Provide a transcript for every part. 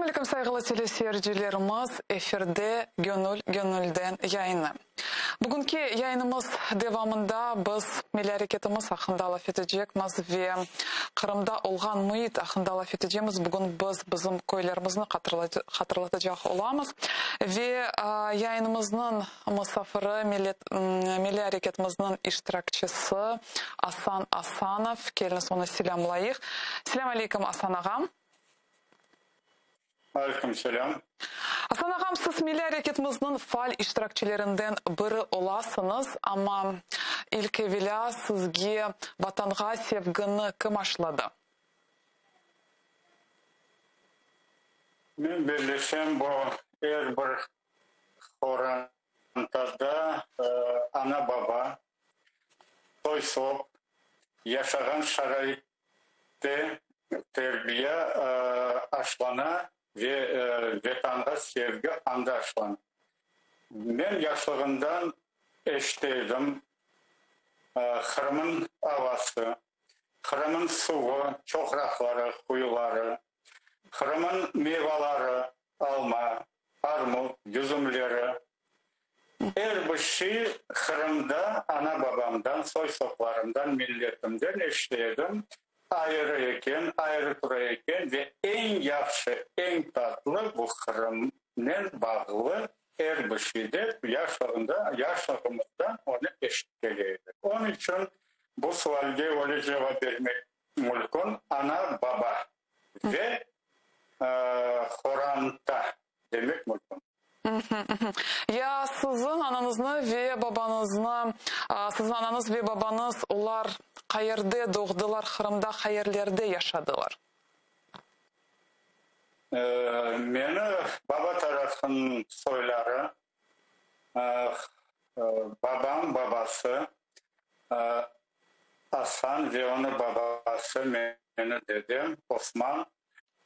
Selâm aleyküm, sayğılı teleseyircilerimiz, efirde Gönül gönülden yayını. Bugünki yayınımız devamında biz milliy areketimiz aqqında laf etecekmiz ve Qırımda olğan müit aqqında laf etecemiz. Bugün biz bizim köylerimizni hatırlatacaq olamız ve yayınımıznıñ musafiri milliy areketimizniñ iştirakçisi Asan Asanov. Keliñiz onı selâmlayıq. Selâm aleyküm, Asan ağam. Aleyküm selâm. Asan ağam, siz milliy areketimizniñ faal iştirakçilerinden biri olasıñız, amma ilk evelâ sizge Vatanğa sevgini kim aşladı? Men bellesem, bu er bir qorantada ana-baba, soy-sop, yaşağan şaraitte terbiye aşlana ve Vetanğa sevgi anda aşlana. Men yaşlığımdan eşite edim, Qırımıñ avası, Qırımıñ suvu, çoqraqları, quyuları, Qırımıñ meyvaları, alma, armut, yüzümleri, er bir şey Qırımda ana-babamdan, soy-soplarımdan, milletimden eşite edim, ayırı eken, ayrı tura eken ve eñ yahşı, eñ tatlı bu Qırımnen bağlı er bir şey dep yaşlığında, yaşlığımızdan onı eşitip kele edik. Onıñ içün bu sualge öyle cevap bermek mülkün, ana-baba ve qoranta demek mülkün. Ya siziñ anañıznı ve babañıznı, siziñ anañız ve babañız, olar qayerde doğdılar, Qırımda qayerlerde yaşadılar? Meni baba tarafınıñ soyları, babam babası Asan ve onıñ babası, meni dedem Osman,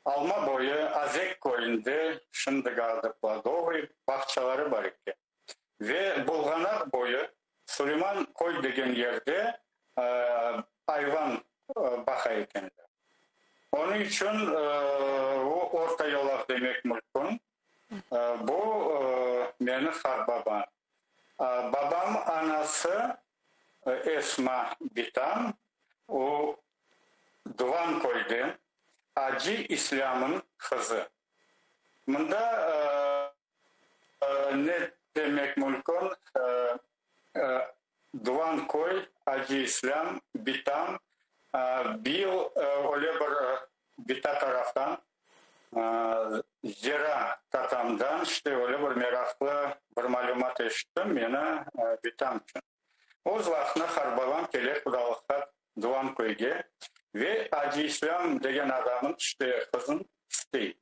Alma boyu Azek köyünde, şimdiki adı Plodovıy, bağçaları bar eken. Ve Bulğanaq boyu Suleyman köy degen yerde ayvan baqa ekenler. Onıñ içün o orta yolaq demek mülkün. Bu meni qartbabam. Babam anası Esma bitam, o Duvan köyden, Acı İslâmıñ qızı. Mında ne demek mülkün, Duvan köy, Acı İslâm, bitam, bir öyle bir bita taraftan, Zera tatamdan işte öyle bir meraqlı bir malümat eşittim, meni bitam içün. Öz vaqtında qartbabam kele qudalıqqa Duvan köyge ve Acı İslâm degen adamın işte qızın istey.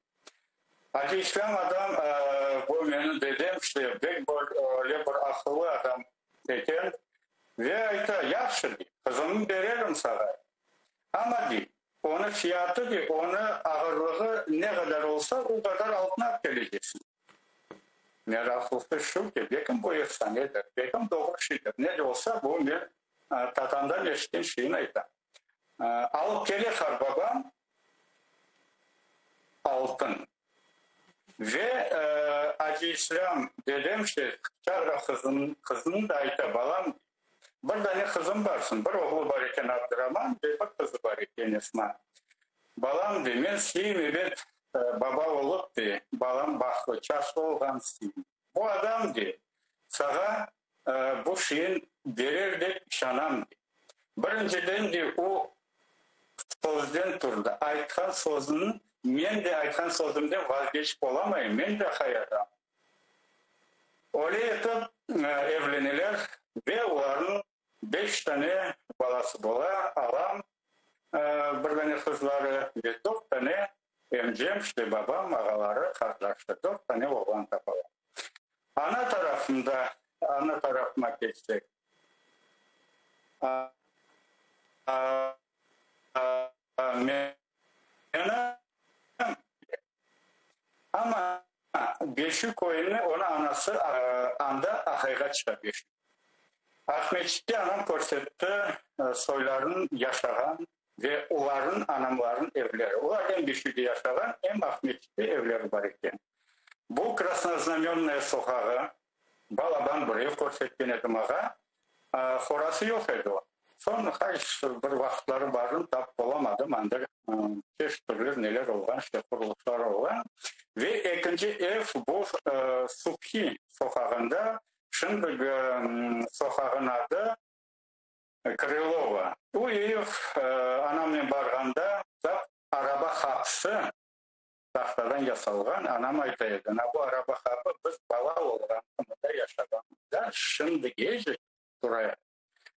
Acı İslâm adam, bu menim dedem işte bek bir öyle bir aqıllı adam eken ve ayta, yahşı, dey, qızımnı bererim sağa, amma, dey, onı fiyatı, dey, onı ağırlığı ne qadar olsa, o qadar altın alıp keleceksiñ. Meraqlısı şu ki, bekim bu efsanedir, bekim doğru şeydir, ne de olsa, bu men tatamdan eşitken şeyni aytam. Alıp kele qartbabam altın ve Acı İslâm dedem işte çağıra qızını da ayta, balam, bir dane qızım barsın, bir oğlu bar eken Abduraman ve bir qızı bar eken Esma. Balam, dey, men isteyim, ebet, baba olıp, dey, balam bahtlı, çaşlı olğanı isteyim. Bu adam, dey, sağa bu şeyin berer dep işanam, dey. Birinciden, dey, o sözden turdı, aytqan sözüni, men de aytqan sözümden vazgeçip olamayım, men de hay adam. Öyle etip evleneler ve olarnıñ beş tane balası bola, alam, bir dane qızları ve dört tane emcem, işte babam, ağaları, qardaşı, dört tane oğlan tapalar. Ana tarafında, ana tarafıma keçsek, meni Amma Beşü köyüni onıñ anası anda aqayğa çıqa Beşü. Aqmeçitte anam körsetti soylarınıñ yaşağan. Ve olarnıñ, anamlarnıñ evleri. Olar em Beşüyde yaşağan, em Aqmescitte evleri bar eken. Bu Krasnoznamennaya soqağı, balaban bir ev körsetken edi mağa. Horası yoq edi o. Soñ qaysı bir vaqıtları bardım, tapıp olamadım, anda çeşit türlü neler olğan, işte qurulışlar olğan. Ve ekinci ev bu Subhi soqağında, şimdigi soqağın adı Krılova. Bu ev anamnen barğanda tap araba hapsı tahtadan yasalğan, anam ayta edi, na bu araba hapı biz bala olğanda mında yaşağanımızda şimdigece tura.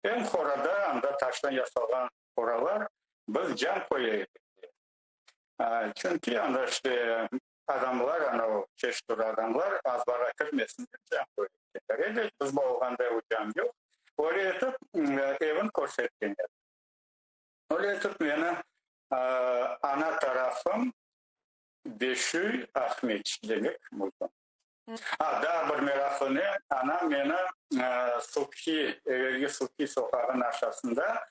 Em horada anda taştan yasalğan horalar biz cam qoya edik. Çünki anda işte adamlar, ana o çeşit türlü adamlar azbarğa kirmesin dep cam qoya ekenler. Elbet, biz olğanda o cam yoq. Öyle etip evin körsetkenler. Öyle etip meni ana tarafım Beşüy Ahmeç demek mümkün. A, daa bir meraqlı ne, anam meni Subhi, evelki Subhi soqağınıñ aşasında,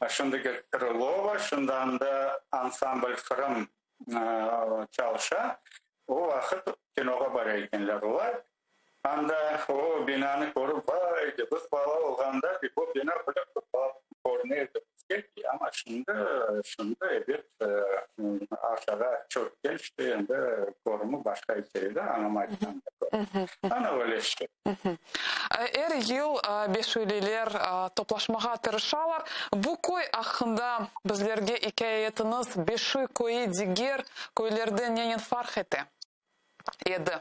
şimdiki Krılova, şimdi anda ansambl Qırım çalışa, o vaqıt kinoğa bara ekenler olar. Anda o binanı körip, vay, de, biz bala olğanda, de, bu bina bile körüne edi bizge, amma şimdi, şimdi, ebet, aşağa çökken, işte, endi körümi başqa edi, anam aytqanına köre. Ana öyle işte. Er yıl beşüyliler toplaşmağa tırışalar. Bu köy aqqında bizlerge ikâye etiñiz, Beşüy köyü diger köylerden nenen farq ete edi?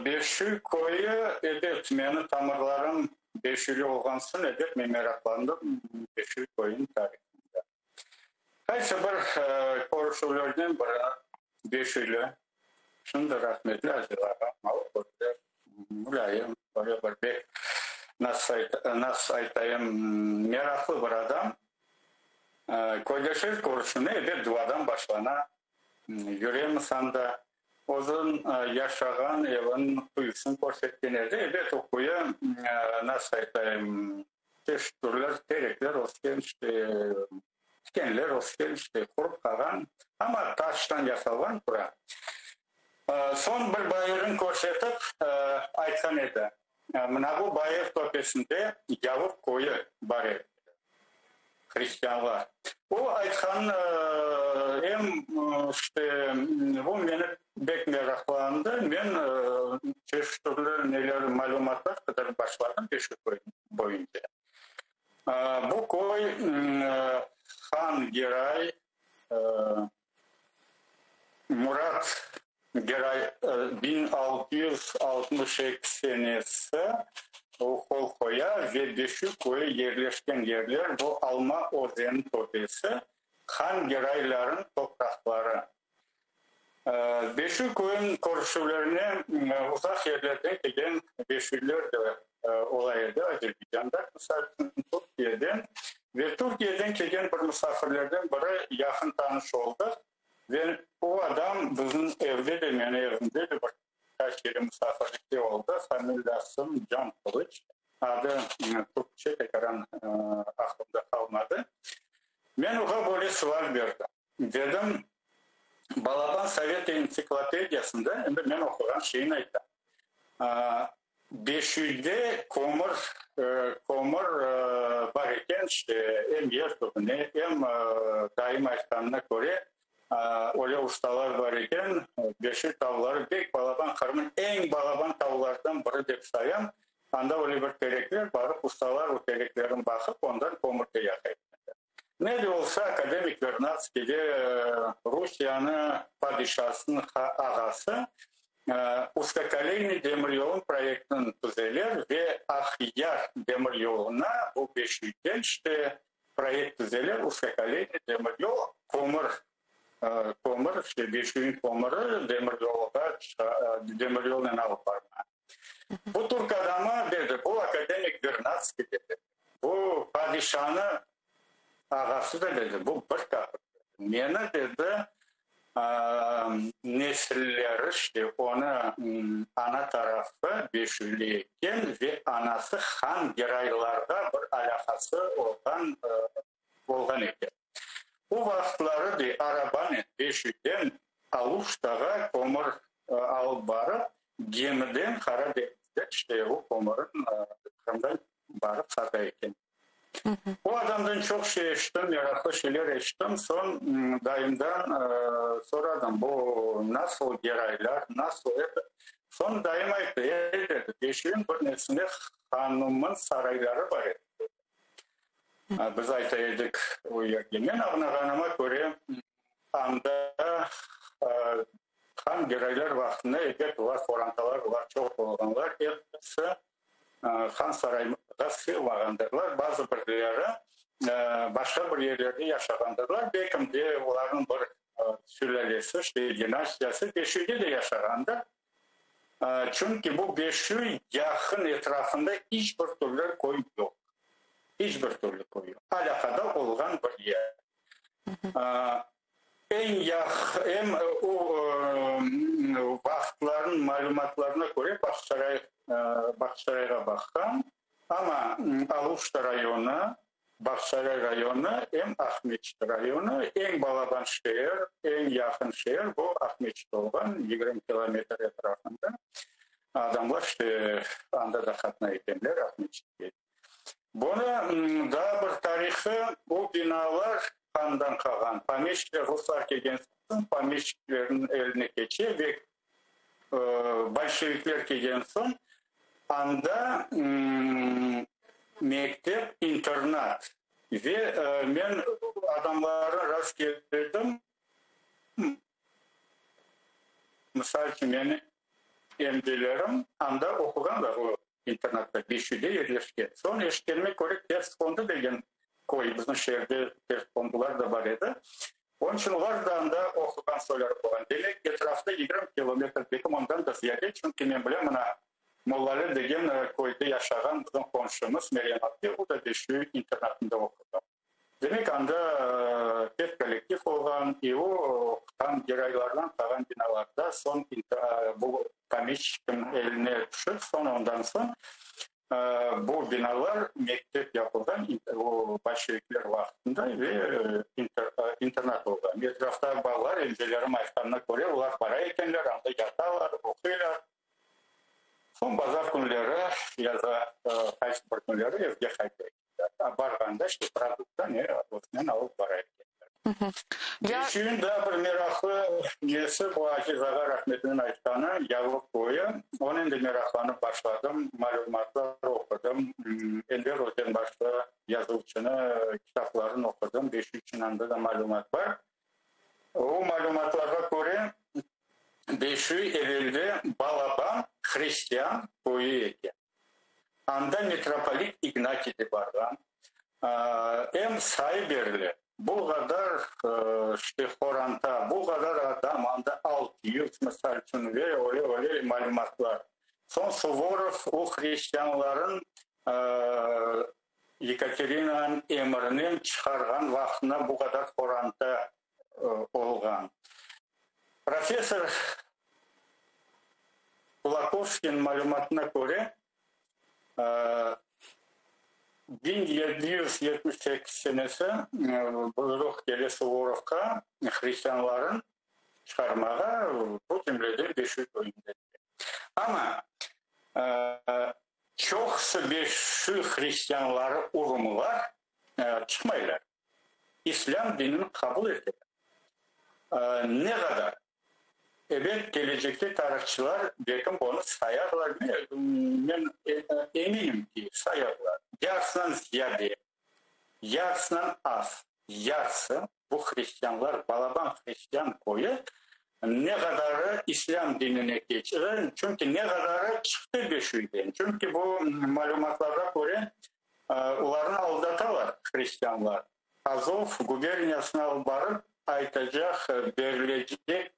Beşüy köyü, ebet, meni tamırlarım Beşüyli olğan soñ, ebet, men meraqlandım Beşüy köyüniñ tarihında. Qaysı bir körüşüvlerden biri Beşüyli, şimdi rahmetli Aziz ağa, alıp kördiler, mulâyim, böyle bir bek, nasıl aytayım, meraqlı bir adam. Köydeşler körüşüvni, ebet, duadan başlana. Yüremiz anda. Özüñ yaşağan eviniñ quyusını körsetken edi. Ebet, o quyu, nasıl aytayım, çeşit türlü terekler ösken, işte, tikenler ösken, işte, qurup qalğan, amma taştan yasalğan tura. Soñ bir bayırın körsetip, aytqan edi, Mına bu bayır töpesinde Yavur köyü bar edi. Hristianlar. O aytqan em işte bu meni bek meraqlandı. Men çeşit türlü neler malümatlar qıdırıp başladım Beşik köy boyunca. Bu köy Han Geray Murat Geray 1662 senesi qol qoya ve Beşik köyü yerleşken yerler bu Alma özeni töpesi, Han Gerayların topraqları. Beşik köyüniñ körüşüvlerine uzaq yerlerden kelgen beşikler de ola edi, Azerbaycandan, misal içün, Türkiyeden. Ve Türkiyeden kelgen bir musafirlerden biri yaqın tanış oldıq. Ve o adam bizim evde de, menim evimde de bir qaç kere musafirlikte oldı. Familiyası Can Kılıç. Adı türkçe, tekaran aqlımda qalmadı. Men oğa böyle sual berdim. Dedim, balaban sovet entsiklopediyasında, endi men oquğan şeyni aytam, Beşüyde kömür, kömür bar eken, işte, em yer tübüne, em dayım aytqanına köre, öyle ustalar bar eken, Beşüy tavları pek balaban, Qırımnıñ eñ balaban tavlarından biri dep sayam, anda öyle bir terekler, barıp ustalar o tereklerni baqıp, ondan kömür de yaqa ekenler. Ne de olsa, akademik Vernadskiy ve Rusiyanı padişasınıñ ağası uzkokoleynıy demiryolunıñ proyektini tüzeler ve Aqyar demiryoluna bu Beşüyden işte proyekt tüzeler, uzkokoleynıy demiryol, kömür, kömür, işte Beşüyniñ kömüri demiryolğa, demiryolnen alıp barma. Bu türk adamı dedi, bu akademik Vernadskiy dedi, bu padişanı ağası da dedi, bu bir kafir dedi. Meni dedi. Nesilleri işte onı ana tarafı Beşüyli eken ve anası Han Geraylarğa bir alâqası olğan olğan eken. O vaqıtları de arabanen Beşüyden Aluştağa kömür alıp barıp, gemiden Qara deñizde işte o kömürin Qırımdan barıp sata eken. O adamdan çoq şey eşittim, meraqlı şeyler eşittim. Soñ dayımdan soradım, bu nasıl Geraylar, nasıl edi? Soñ dayım ayttı, e, dedi, Beşüyniñ bir nesinde hanumın sarayları bar edi, dedi. Biz ayta edik o yerge. Men añlağanıma köre, anda han Geraylar vaqtında, ebet, olar qorantalar, olar çoq olğanlar, episi Han sarayğa sığmağandırlar, bazı birleri başqa bir yerlerde yaşağandırlar, belkim de olarnıñ bir sülâlesi, işte, dinastiyası Beşüyde de yaşağandır. Çünki bu Beşüy yaqın etrafında iç bir türlü köy yoq. İç bir türlü köy yoq. Alâqada olğan bir yer. Eñ yah, em o vaqıtlarnıñ malümatlarına köre Bağçasaray, Bağçasarayğa baqqan, amma Aluşta rayonı, Bağçasaray rayonı, em Aqmeçit rayonı, eñ balaban şeer, eñ yaqın şeer bu Aqmeçit olğan, 20 kilometr etrafında. Adamlar işte anda da qatnay ekenler Aqmeçitke. Bunı daa bir tarihı, bu binalar handan qalğan, pomeşçikler, ruslar kelgen soñ pomeşçiklerniñ eline keçe ve bolşevikler kelgen soñ anda mektep, internat ve men adamlarnı rast keldim, misal içün, meni emcelerim anda oquğanlar, o internatta, Beşüyde yerleşken. Soñ eşitkenime köre, Ters Qondu degen köy, bizim şeerde Ters Qondular da bar edi. Onıñ içün olar da anda oquğan soyları olğan. Demek, etrafta 20 kilometr, belki ondan da ziyade, çünki men bilem, mına, Mollali degen köyde yaşağan bizim qonşumız Meryem apte, o da Beşüy internatında oqudı. Demek, anda pek kollektiv olğan, i o oqutan Geraylardan qalğan binalarda soñ bu pomeşçikniñ eline tüşip, soñ ondan soñ bu binalar mektep yapılğan o bolşevikler vaqtında ve internat olğan. Etrafta balalar, emcelerim aytqanına köre, olar bara ekenler, anda yatalar, oquylar. Soñ bazar künleri ya da qaysı bir künleri evge qayta ekenler. Barğanda işte produkta ne özünen alıp bara ekenler. Beşüyün daa bir meraqlı nesi, bu Aziz ağa rahmetliniñ aytqanı, Yalı köyü. Onen de meraqlanıp başladım, malümatlar oqudım. Enver Özenbaşlı yazuvçını kitaplarını oqudım, Beşüy içün anda da malümat bar. O malümatlarğa köre, Beşüy evelde balaban hristian köyü eken. Anda mitropolit İgnatiy de barğan. Em sayı berile, bu qadar işte qoranta, bu qadar adam, anda 600, misal içün, ve öyle, öyle malümatlar. Soñ Suvorov o hristianların Yekaterinanıñ emrinen çıqarğan vaqtında bu qadar qoranta olğan. Professor Kulakovskiyniñ malümatına köre, 1778 senesi buyruq kele Suvorovqa hristianların çıqarmağa, bu cümleden Beşüy köyünden de. Amma Çoqusı Beşüy hristianları urumlar çıqmaylar, İslâm dinini qabul eteler. Ne qadar? Ebet, kelecekte tarihçılar belkim bunı sayarlar, men eminim ki, sayarlar. Yarısından ziyade, yarısından az, yarısı bu hristianlar, balaban hristian köyü ne qadarı İslâm dinine keçti, çünki ne qadarı çıqtı Beşüyden, çünki bu malümatlarğa köre, olarnı aldatalar hristianlar, Azov guberniyasına alıp barıp, aytacaq, berilecek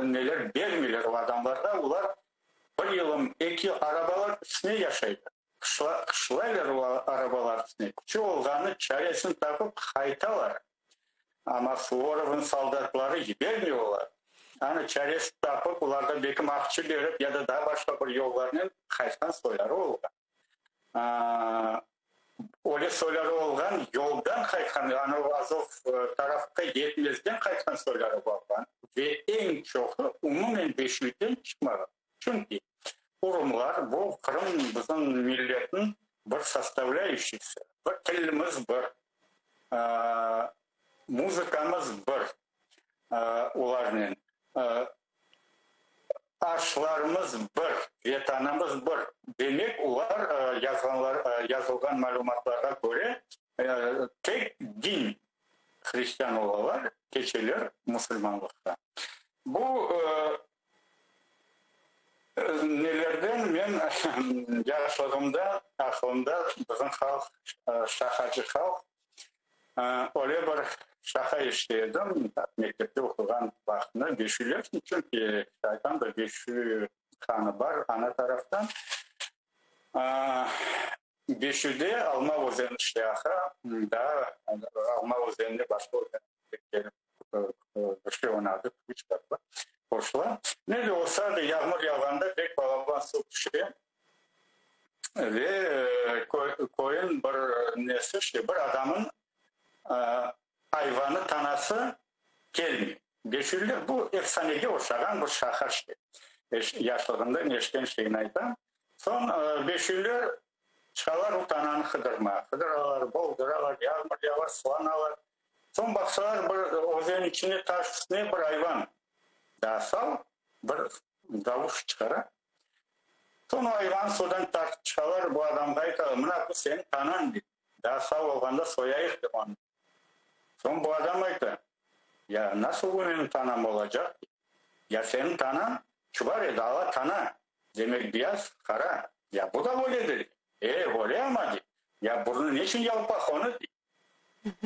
neler bermeyler o adamlarğa, olar bir yılım, eki yıl arabalar üstüne yaşaylar, qışlaylar o arabalar üstüne, küçü olğanı çaresini tapıp qaytalar. Amma Suvorovnıñ soldatları yibermey olar. Ana, çaresi tapıp, olarğa bekim aqça berip ya da daa başqa bir yollarnen qaytqan soyları olğan. Öyle soyları olğan, yoldan qaytqan, yani o Azov tarafqa yetmezden qaytqan soyları olğan. Ve eñ çoqu umumen Beşüyden çıqmağan. Çünki urumlar, bu Qırım bizim milletniñ bir sostavlâyuşçiysi, bir tilimiz bir, muzıkamız bir olarnen, aşlarımız bir, vetanımız bir. Demek, olar yazğanlar, yazılğan malümatlarğa köre, tek din hristian olalar, keçeler musulmanlıqqa. Bu Nelerden men yaşlığımda aqlımda bizim halq, şaqacı halq, öyle bir şaqa eşite edim, mektepte oquğan vaqtımda, Beşüyler, çünki aytam da Beşüy hanı bar ana taraftan. Beşüyde Alma özeni şlâhı, daa Alma özenine başqa özen kelip bir şey onıñ adı, qoşula. Ne de olsa, yağmur yağğanda pek balaban suv tüşe ve köyün bir nesi, işte bir adamın ayvanı, tanası kelmey. Beşüyler bu efsanege oşağan bir şaqa işte. Yaşlığımda eşitken şeyni aytam. Soñ beşüyler çıqalar o tananı qıdırmağa. Qıdıralar, boldıralar, yağmur yağa, sılanalar. Soñ baqsalar, bir özen içinde taş üstüne bir ayvan daa sal bir davuş çıqara. Soñ o ayvannı sudan tartıp çıqalar, bu adamğa aytalar, mına bu seniñ tanañ, dey. Daa sal olğanda soyayıq, dep onı. Soñ bu adam ayta, Ya nasıl bu menim tanam olacaq? Ya seniñ tanañ çubar edi, ala tana, demek biyaz, qara. Ya bu da öyle, dey. E, öyle amma, dey. Ya burnu neçün yalpaq onı, dey.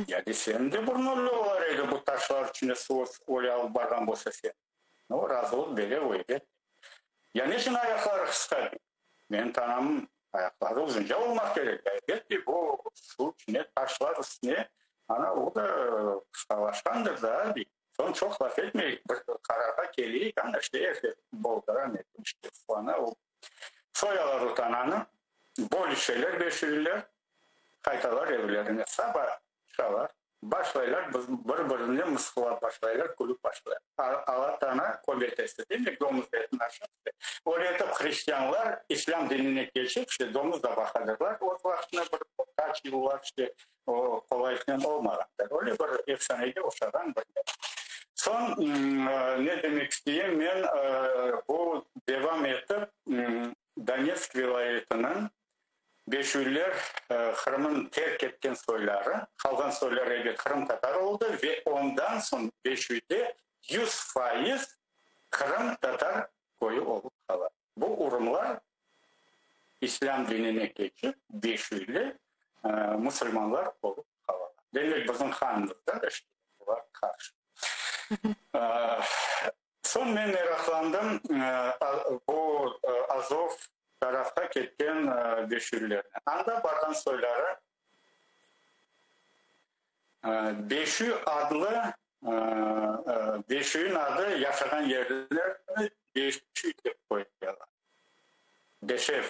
Ya dey, seniñ de burnuñ öyle olar edi, bu taşlar içinde suv öyle alıp barğan bolsa sen. O razılıq bere, öyle. Ya neçün ayaqları qısqa, dey. Menim tanamnıñ ayaqları uzunca olmaq kerek. Elbet ki, bu suv içine, taşlar üstüne, ana, o da qısqalaşqandır da, dey. Soñ çoq laf etmeyik, bir qararğa keleyik, ana, işte, er kes boldıra, ne, işte, ana, o soyalar o tananı, bölüşeler beşüyler, qaytalar evlerine. Saba çıqalar. Başlaylar bir-birini mısqılap başlaylar, külüp başlaylar. Ala tana köbetesi, demek domuz etini aşap, öyle etip hristianlar islâm dinine keçip, işte domuz da baqadırlar, öz vaqtında bir qaç yıllar işte o qolaylıqnen olmağandır. Öyle bir efsanege oşağan bir ne. Soñ ne demek isteyim men, bu devam etip Donetsk vilâyetiniñ Beşüyler Qırımın terk etken soyları, qalğan soyları ebet qırımtatar oldı ve ondan soñ Beşüyde 100% qırımtatar köyü olıp qala. Bu urumlar İslâm dinine keçip, Beşüyli musulmanlar olıp qalalar. Demek, bizim hanımızda da işte bular qarşı. Soñ men meraqlandım bu Azov tarafqa ketken beşüylernen. Anda barğan soyları Beşüy adlı, Beşüyniñ adı yaşağan yerlerini Beşüy dep qoyalar. Beşev.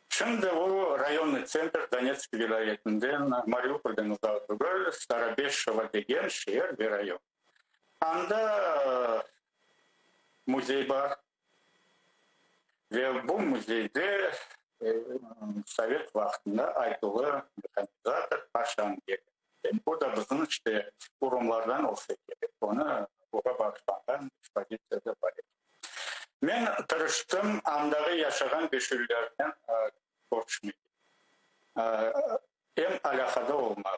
Şimdi o rayonnıy tsentr Donetsk vilâyetinden, Mariupolden uzaq degil, Starobeşevo degen şeer ve rayon. Anda müzey bar ve bu müzeyde sovet vaqtında aytılı mehanizator Paşanıñ yeri. Bu da bizim işte urumlardan olsa kerek, onı oğa bağışlanğan ekspozitsiya da bar eken. Men tırıştım andağı yaşağan beşüylernen körüşmege, em alâqada olmağa.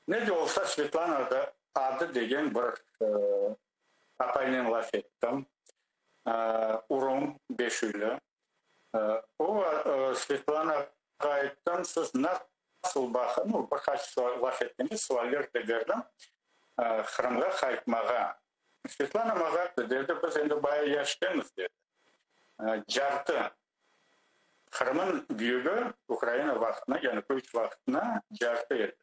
Ne de olsa, Svetlana da adı degen bir apaynen laf ettim, urum, beşüyli. O, Svetlanağa ayttım, siz nasıl baqa, nu, bir qaç laf etkenде sualler de berdim, Qırımğa qaytmağa. Svetlana maña ayttı, dedi, biz endi bayağı yaştemiz, dedi. Cartı, Qırımnıñ büyügi Ukraina vaqtına, Yanukoviç vaqtına cartı edi.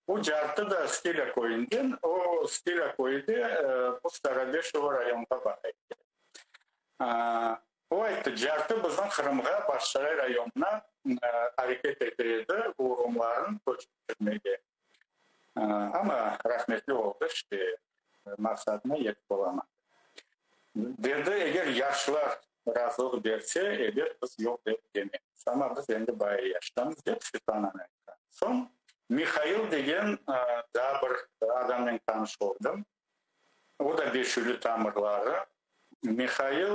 Bu cartı da Stilâ köyünden, o Stilâ köyü de bu Starobeşevo rayonğa baqa eken. O ayttı, cartı bizim Qırımğa, Bağçasaray rayonına areket ete edi bu rumlarnı köçürmege. Amma rahmetli oldı, işte, maqsadına yetip olamadı. Dedi, eger yaşlar razılıq berse, ebet, biz yoq dep dememiz. Amma biz endi bayağı yaştamız, dep Svetlananı aytqan. Soñ Mihail degen daa bir adamnen tanış oldım. O da Beşüylü tamırları. Mihail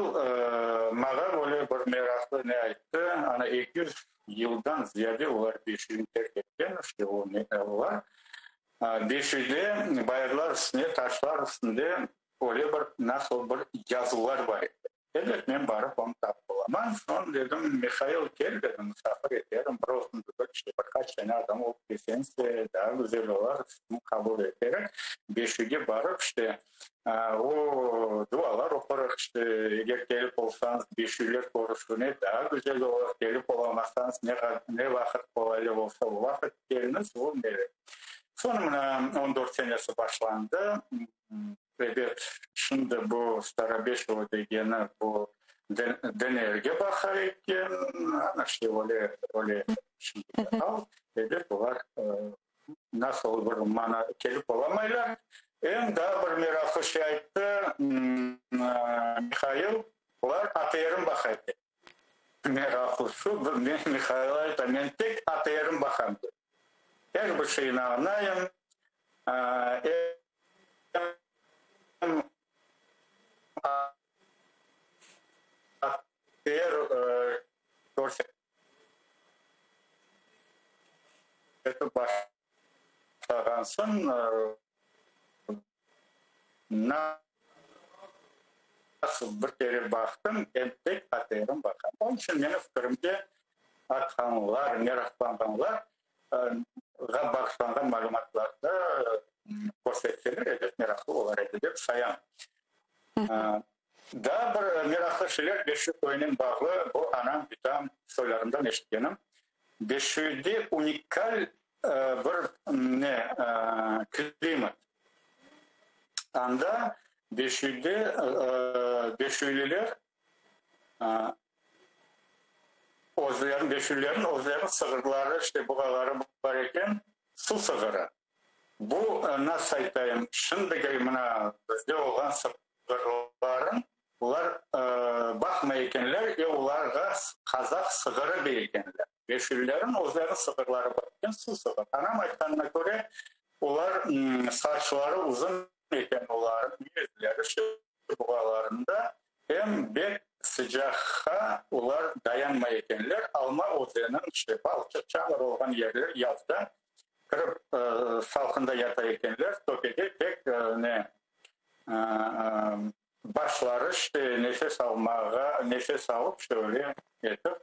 mağa böyle bir meraqlı ne ayttı, ana 200 yıldan ziyade olar Beşüyni terk etken, işte o olar. Beşüyde bayırlar üstünde, taşlar üstünde öyle bir nasıl bir yazılar bar edi. Elbet, men barıp onı tapıp olamam. Soñ dedim, Mihail, kel, dedim, musafir eterim, bir özüñ degil, işte bir qaç dane adam olıp kelseñiz daa güzel olar, sizni qabul eterik. Beşüyge barıp, işte, o dualar oqurıq, işte, eger kelip olsañız, Beşüyler körüşüvine daa güzel olar, kelip olamasañız, ne vaqıt qolaylı olsa, o vaqıt keliñiz, o ne. Soñ mına on dört senesi başlandı. Ebet, şimdi bu Starobeşevo degeni bu DNR-ge baqa eken, ana işte öyle, öyle şimdiki al. Ebet, olar nasıl bir mana kelip olamaylar. Em daa bir meraqlı şey ayttı Mihail, olar ATR-ni baqa eken. Meraqlı şu, men Mihail ayta, men tek ATR-ni baqam dey. Er bir şeyni añlayım. Em ATR körsetip başlağan soñ, Nasıl bir kere baqtım, em tek ATR-ni baqam. Onıñ içün menim fikirimce, atqanlar, meraqlanğanlar ğa bağışlanğan malümatlarda körsetseler, elbet, meraqlı olar edi, dep sayam. Daa bir meraqlı şeyler Beşüy köyünen bağlı, bu anam, bitam soylarından eşitkenim. Beşüyde unikal bir ne klimat. Anda Beşüyde beşüyliler özlerin, beşüylilerniñ özleriniñ sığırları, işte buğaları bar eken, suv sığırı. Bu, nasıl aytayım, şimdiki mına bizde olğan sığırlarıñ, olar baqmay ekenler ve olarğa qazaq sığırı dey ekenler. Beşüylilerniñ özleriniñ sığırları bar eken, suv sığırı. Anam aytqanına köre, olar saçları uzun eken olarnıñ, yüzleri şu buğalarında, em bek sıcaqqa olar dayanmay ekenler. Alma özeniniñ, işte, balçıq, çamur olğan yerler yazda kirip salqında yata ekenler, töpede pek ne, Başları işte nefes almağa, nefes alıp şöyle etip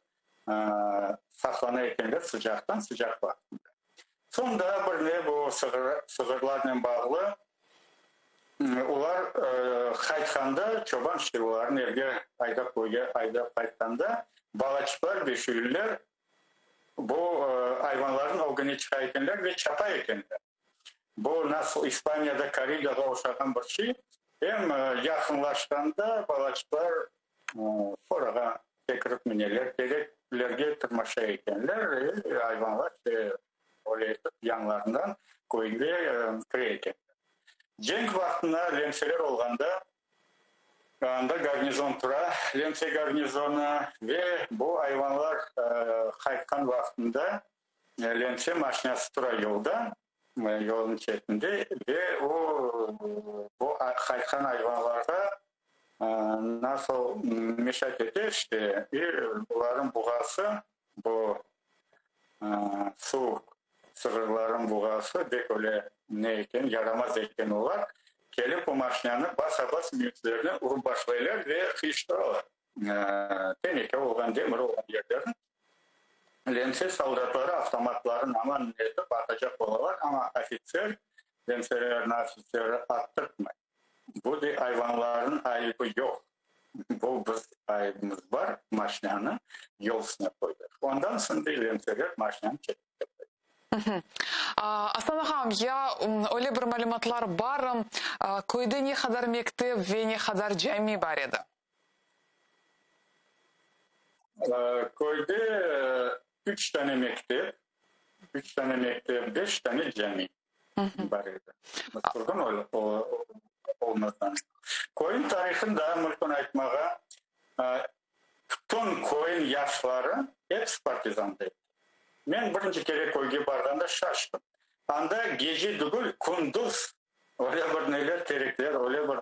saqlana ekenler sıcaqtan, sıcaq vaqtında. Soñ daa bir ne bu sığırlarnen bağlı, olar qaytqanda, çoban işte olarnı evge aydap köyge aydap qaytqanda, balaçıqlar, beşüyliler bu ayvanlarnıñ ögüne çıqa ekenler ve çapa ekenler. Bu nasıl İspaniyada korridağa oşağan bir şey. Em yaqınlaşqanda balaçıqlar qorağa sekirip mineler, tereklerge tırmaşa ekenler ve ayvanlar öyle etip yanlarından köyge kire ekenler. Cenk vaqtında lemseler olğanda anda garnizon tura, lemse garnizonı ve bu ayvanlar qaytqan vaqtında Lemse maşinası tura yolda, yolnıñ çetinde ve o, bu qaytqan ayvanlarğa nasıl meşat ete, işte, i olarnıñ buğası, bu suv sığırlarınıñ buğası bek öyle ne eken, yaramaz eken olar, kelip o maşinanı basa-bas müyüzlerine urıp başlaylar ve qıyıştıralar. Teneke olğan, demir olğan yerlerini. Lemse soldatları avtomatlarını aman etip atacaq olalar, amma ofitser, lemselerniñ ofitseri attırtmay. Bu, dey, ayvanlarnıñ ayıbı yoq, bu biz ayıbımız bar, maşinanı yol üstüne qoydıq. Ondan soñ, dey, lemseler maşinanı çetke qoydı. Aslan ağam, ya öyle bir malümatlar barmı, köyde ne qadar mektep ve ne qadar cami bar edi? Köyde üç tane mektep, üç tane mektep, beş tane cami bar edi. Sürgün olmadan. Köyün tarihını daa mümkün aytmağa, bütün köyün yaşları episi partizanda edi. Men birinci kere köyge barğanda şaştım. Anda gece degil, kündüz öyle bir neler, terekler, öyle bir,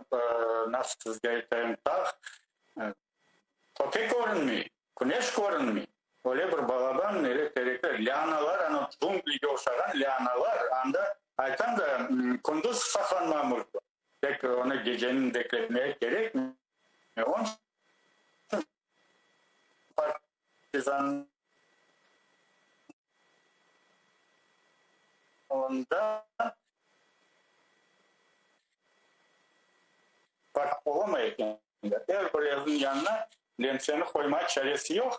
nasıl sizge aytayım, tağ, töpe körünmey, küneş körünmey. Öyle bir balaban neler, terekler, lianalar, ana cunglige oşağan lianalar. Anda, aytam da, kündüz saqlanma mümkün. Tek onı geceni bekletmege kerek. Onıñ içün partizan onda farq olamay eken. Er bir evniñ yanına lemseni qoymağa çaresi yoq.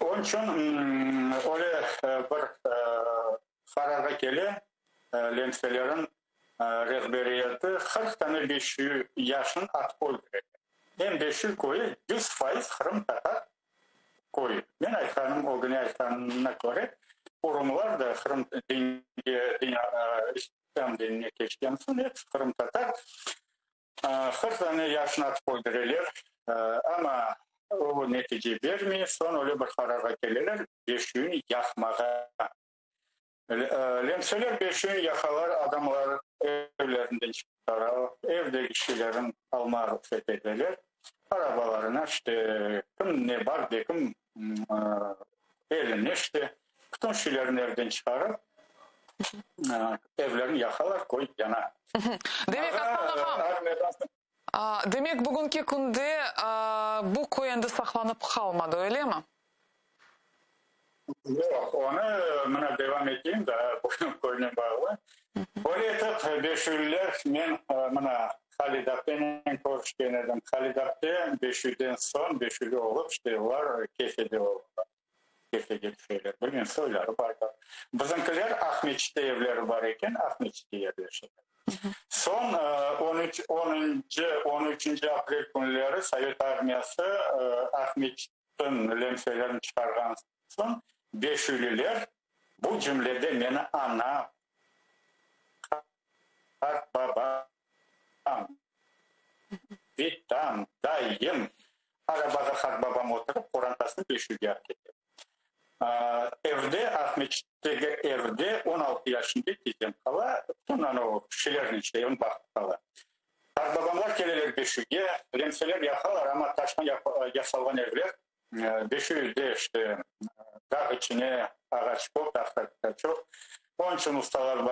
Onıñ içün öyle bir qararğa kele, lemselerin rehberiyeti 40 tane Beşüy yaşın atıp öldüre. Em Beşüy köyü 100% qırımtatar köyü. Men aytqanım, ögüne aytqanımına köre, urumlar da qırım dinge, islâm dinine keçken soñ episi qırımtatar. 40 tane yaşın atıp öldüreler, amma o netice bermey. Soñ öyle bir qararğa keleler, Beşüyni yaqmağa. Lemseler beşüyni yaqalar, adamlar evlerinden çıqaralar, evdeki şeylerini almağa ruhset eteler, arabalarına işte kim ne bar dekim eline işte bütün şeylerini evden çıqarıp, evlerini yaqalar, köy yana. Demek, Aslan ağam, demek, bugünki künde bu köy endi saqlanıp qalmadı, öylemi? Yoq, onı mına devam eteyim daa bu köynen bağlı. Öyle etip, Beşüyliler, men mına Halid aptenen körüşken edim. Halid apte Beşüyden soñ, Beşüyli olıp, işte olar Kefede oldılar. Kefege tüşeler. Bilmem, soyları bardır. Bizimkiler Aqmeçitte evleri bar eken, Aqmeçitte yerleşeler. Soñ on üç, onuncı, on üçünci aprel künleri Sovet armiyası Aqmeçitten lemselerini çıqarğan soñ, beşüyliler, bu cümlede meni anam, qartbabam, bitam, dayım, arabağa qartbabam oturıp, qorantasını Beşüyge alıp kete. Evde, Aqmeçitteki evde 16 yaşında tizem qala, bütün anavı kişilernen işte evni baqıp qala. Qartbabamlar keleler Beşüyge, lemseler yaqalar, amma taştan yasalğan evler Beşüyde işte dağ içine ağaç köp, dağ çoq. Onıñ içün ustalar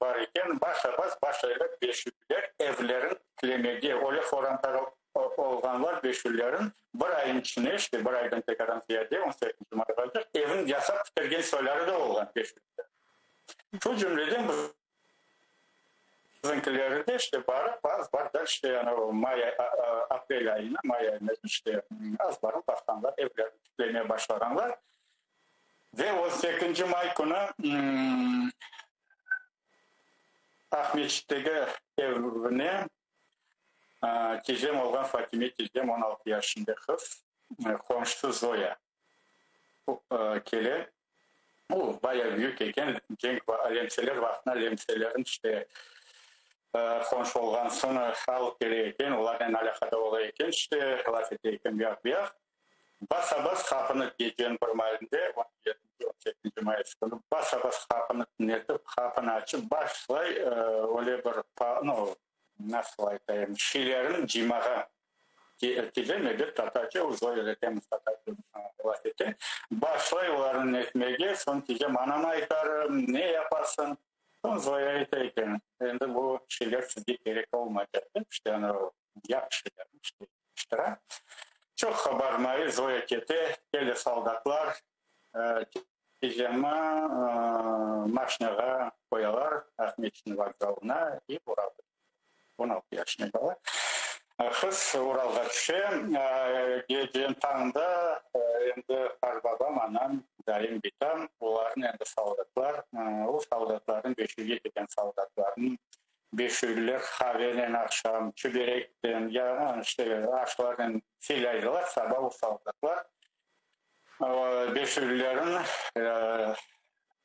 bar eken, başa-bas başlaylar Beşüyler evlerin tiklemege. Öyle qorantağa olğanlar Beşüylerin bir ayın içine, işte bir aydan pek adam ziyade, on sekizinci mayğaca evin yasap bitirgen soyları da olğan Beşüyler. Şu cümleden Bizimkileri de işte barıp azbarda işte yani o may, aprel ayına, may ayına işte azbarın baqqanlar, evlerini tiklemeye başlağanlar. Ve on sekizinci may künü Aqmeçitteki evine tizem olğan Fatime tizem, 16 yaşında qız, qomşusı Zoya kele. O, bayağı büyük eken, cenk lemseler vaqtında lemselerin işte qonşu olğan soñ alıp kele eken, olarnen alâqada ola eken, işte laf ete eken bu yaq, bu yaq. Basa-bas qapını geceniñ bir maalinde, on yedinci, on sekizinci mayıs künü, basa-bas qapını tünetip, qapını açıp başlay öyle bir, nu, nasıl aytayım, şeylerin cıymağa. Tizem, ebet, tatarca, o Zoya öğretemiz tatarca laf ete. Başlay olarnı etmege, soñ tizem anama aytarım, ne yaparsıñ? Soñ Zoya ayta eken, endi bu şeyler sizge kerek olmaycaq dep, işte ana yap şeylerni işte yetiştire. Çoqqa barmay, Zoya kete, kele soldatlar, tizemni maşinağa qoyalar Aqmescit vokzalına i Uralğa. 16 yaşında bala. Qız Uralğa tüşe. Gece tañda endi qartbabam, anam. dayım, bitam, olarnıñ endi soldatlar, o soldatlarnıñ, Beşüyge ketken soldatlarnıñ Beşüyliler qavenen aqşam, çiberekten, ya işte aşlarnen sıylaydılar, saba o soldatlar Beşüylilerniñ